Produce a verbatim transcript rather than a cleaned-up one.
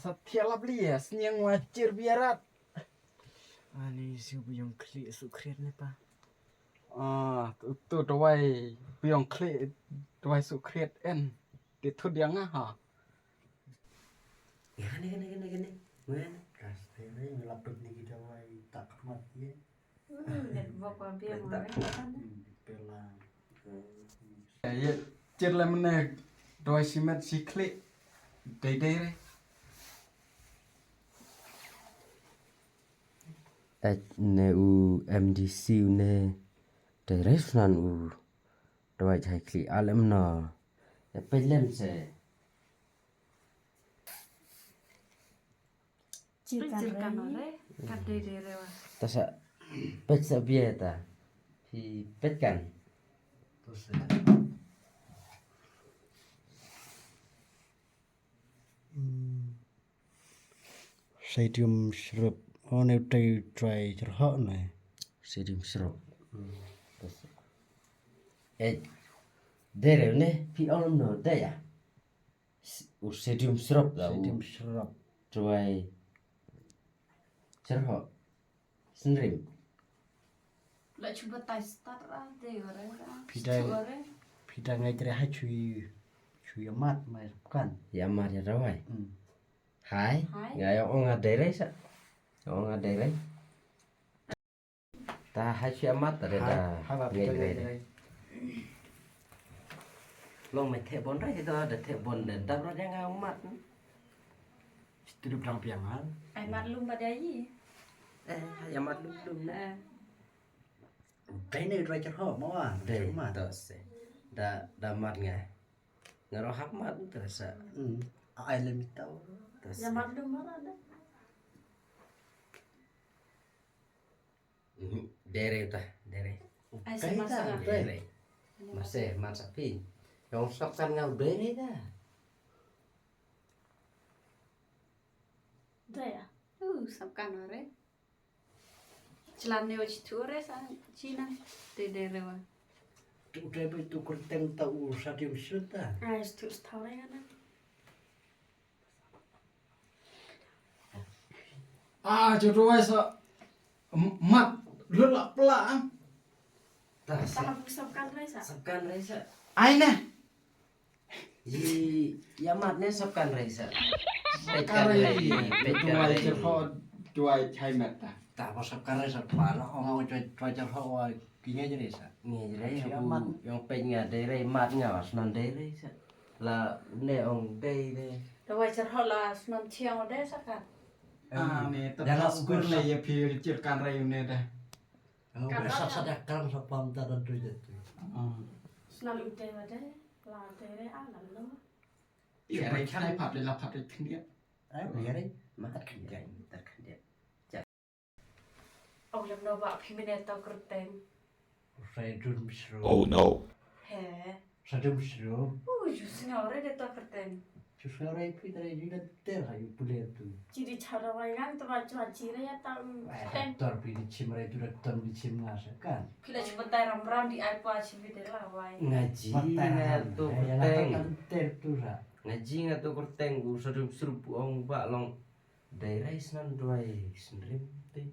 Sa thiah lap li ya, sniang wa chir biarat. Ani si bu yong khlieh su khriat ne pa. Ah, tu, tu dawai bu yong khlieh, dawai su khriat en. Ti thut yang ah ha. Kane, kane, kane, kane. Wen. Kas te re, laptop ni kita wai tak khmat ye. Hmm, network wa biang. Pela. Ye, chir la mene doi simet si klik. Dei dei re. Eh, ne u M D C u ne dei re sunan u doi jai klik alem no. Ya pelem se. Peit kan re, kan dei dei re wa. Ta sa peit sa bia ta. Phi peit kan. Ta sa. Hmm. Sodium syrup. Oh, ne u tei try jerhok ne. Sodium syrup. Hmm. Ta sa. Eh, dei re ne, phi ong no dei ya. S-, u sodium syrup la u. Sodium syrup. Tuai. Jerhok. Synrim. La cuba tai start ra de ore ra. Pidai. Ore. Pidai ngai jere ha chui. Chui amat mai kan. Ya amat ya rawai. Hmm. Hai. Hai. Ngai ong a dere sa. Ong a dere. Ta hai shi amat ta re da. Hai, hai, ba, ngai pita re. Ngai re. Long me theh bon re, kita da theh bon de dap ra jang amat. Studio prang piang hal. Ai mat lum ba dei. Eh, hai amat lum lum ne. Eh. Dei ne dra cer ho mo wa. Dei mat. To se. Da, da mat ngai. Nga ro hap mat terasa. Hmm. Ai le mitau. Terasa. Ya mat lum mara da. Mhm. Dere ta, dere. Ai, dere sama ta, sama. Dere. Mase, mat sapi. Yang sap kan ngau dere ta. Dere ya? Uh, sap kan ore. Celan ne wa citu ore sa Cina. Dere dere wa. Tu dere tu kerteng ta u sadium suta. Ai, stu stau re ngana. Ah, jodoh wai sa. M-, mat, lut la pla, ah. Ta sa. Sap kan re sa. Sap kan re sa. Ai ne. Yi, ya mat ne sap kan re sa. Sap kan re. Peit kan re. Tuai cerho, tuai chai mat ta. Ta ba sap kan re sa pa na ong tuai, tuai cerho wa ki ngai jere sa. Ngai jere. Yang peit nga dere mat nga was nan dere sa. La ne ong dei de. Da wai cerho la snan chiang de sa ka. Ah, ne, ta da la skur le ya phi cir kan rai ne de. Kan rai sa da kan sa pam ta da dui de tu. Ah. Snan u de wa de, la de re a la lo. Ya rai chai pap le la pap le khniat. Ai, ya rai, ma kat khniat, kat khniat. Ong lem no ba phi mene to kerteng. Sa dum sru. Oh no. He. Sa dum sru. Uh, ju sngaw re de to kerteng. Ju sngaw re phi tare ju da ter ha ju pule tu. Ji di chara wai ngang to ba chwa ji re ya ta, um, ai, kerteng. Tor phi di chim re tu da ton di chim nga sa kan. Phi la chu batai ram ram di ai pa chim de la wai. Ngaji nga to kerteng. Ter tu sa. Ngaji nga to kerteng u sa dum sru pu ong ba long. Dai rai snan duai sendrim te.